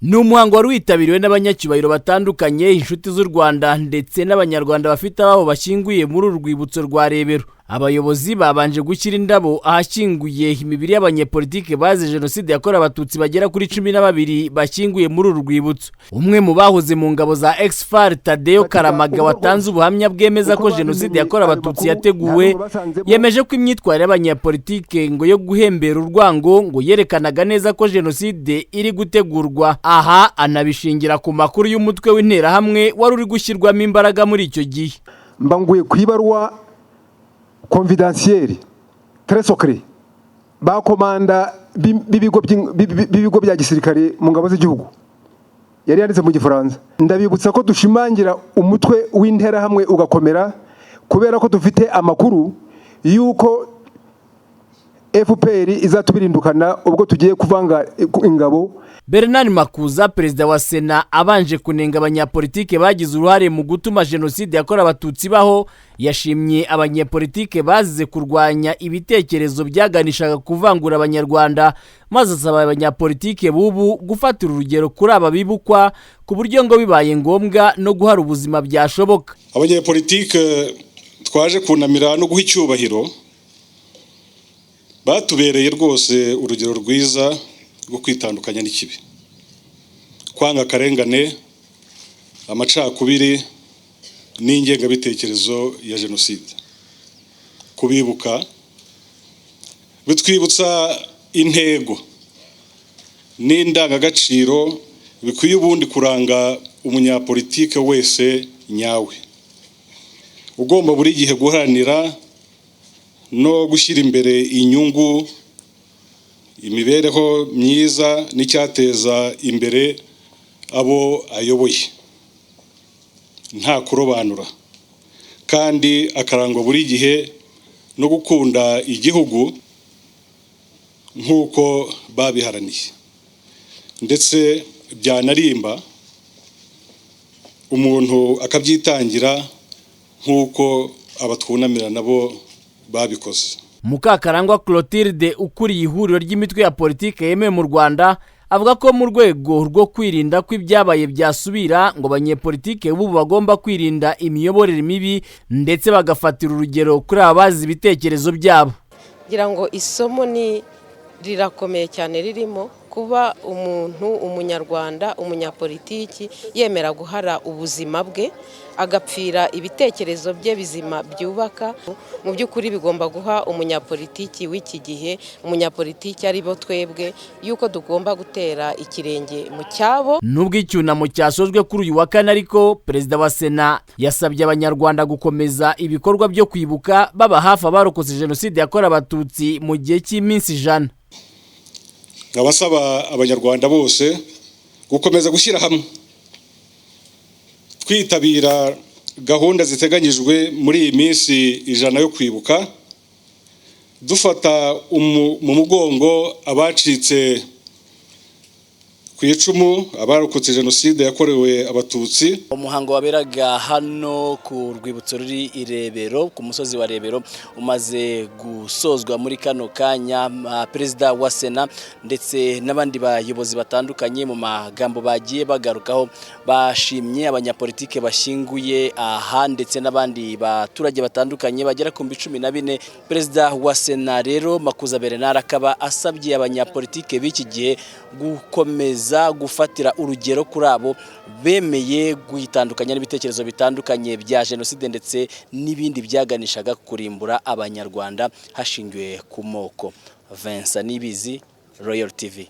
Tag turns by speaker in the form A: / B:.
A: Ni umuhango wari witabiriwe n'abanyacyubahiro batandukanye, inshuti z'u Rwanda ndetse n'Abanyarwanda bafite ababo bashyinguye muri uru rwibutso rwa Rebero. Abayobozi babanje gushyira indabo ahashyinguye imibiri y'abanyepolitike bazize Jenoside yakorewe Abatutsi bagera kuri 12 bashyinguye muri uru rwibutso. Umwe mu bahoze mu ngabo za Ex-FAR, Tadeyo Karamaga, watanze ubuhamya bwemeza ko Jenoside yakorewe Abatutsi yateguwe, yemeje ko imyitwarire y'abanyepolitike ngo yo guhembera urwango ngo yerekanaga neza ko jenoside iri gutegurwa. Aha anabishingira ku makuru y'umutwe w'Interahamwe wari uri gushyirwamo imbaraga muri icyo gihe.
B: Mbanguye ku ibaruwa confidentielle, très secret, ba komanda b'ibigo bya gisirikare mu ngabo z'igihugu, yari yanditse mu Gifaransa. Ndabibutsa ko dushimangira umutwe w'Interahamwe ugakomera, kubera ko dufite amakuru y'uko FPR izatubirindukana ubwo tugiye kuvanga ingabo.
A: Bernard Makuza, perezida wa Sena, abanje kunenga abanyapolitike bagize uruhare mu gutuma Jenoside yakorewe Abatutsi baho, yashimye abanyepolitike bazize kurwanya ibitekerezo byaganishaga kuvangura Abanyarwanda, maze asaba abanyapolitike b'ubu gufatira urugero kuri aba bibukwa, ku buryo ngo bibaye ngombwa no guhara ubuzima byashoboka.
C: Abanyepolitike twaje kunamira no guha icyubahiro batubereye rwose urugero rwiza rwo kwitandukanya n'ikibi, kwanga akarengane, amacakubiri n'ingengabitekerezo ya jenoside. Kubibuka bitwibutsa intego n'indangagaciro bikwiye ubundi kuranga umunyapolitike wese nyawe, ugomba buri gihe guharanira no gushyira imbere inyungu, imibereho myiza n'icyateza imbere abo ayoboye nta kurobanura, kandi akarangwa buri gihe no gukunda igihugu nk'uko babiharaniye, ndetse byanarimba umuntu akabyitangira nk'uko abatwunamira nabo babikoze.
A: Mukakarangwa Clotilde, ukuriye ihuriro ry'imitwe ya politiki yemewe mu Rwanda, avuga ko mu rwego rwo kwirinda ko ibyabaye byasubira, ngo abanyepolitike b'ubu bagomba kwirinda imiyoborere mibi ndetse bagafatira urugero kuri aba bazi ibitekerezo byabo.
D: Ngira ngo isomo ni rirakomeye cyane ririmo kuba umuntu Umunyarwanda, umunyapolitiki yemera guhara ubuzima bwe, agapfira ibitekerezo bye bizima byubaka. Mu by'ukuri bigomba guha umunyapolitiki w'iki gihe, umunyapolitiki ari bo twebwe, yuko tugomba gutera ikirenge mu cyabo.
A: Nubwo icyunamo cyasojwe kuri uyu wa kane ariko, perezida wa Sena yasabye Abanyarwanda gukomeza ibikorwa byo kwibuka, baba hafi abarokotse Jenoside yakorewe Abatutsi mu gihe cy'iminsi 100.
C: Nkaba nsaba Abanyarwanda bose gukomeza gushyira hamwe, twitabira gahunda ziteganyijwe muri iyi minsi 100 yo kwibuka, dufata mu mugongo abacitse ku icumu, abarokotse Jenoside yakorewe Abatutsi.
E: Umuhango waberaga hano ku rwibutso ruri i Rebero, ku musozi wa Rebero, umaze gusozwa muri kano kanya. Perezida wa Sena ndetse n'abandi bayobozi batandukanye, mu magambo bagiye bagarukaho, bashimye abanyapolitike bashyinguye aha ndetse n'abandi baturage batandukanye bagera ku 14,000. Perezida wa Sena rero, Makuza Bernard, akaba asabye abanyapolitike b'iki gihe gukomeza gufatira urugero kuri abo bemeye guhitandukanya n'ibitekerezo bitandukanye bya jenoside ndetse n'ibindi byaganishaga kurimbura Abanyarwanda hashingiwe ku moko. Vincent Nibizi, Royal TV.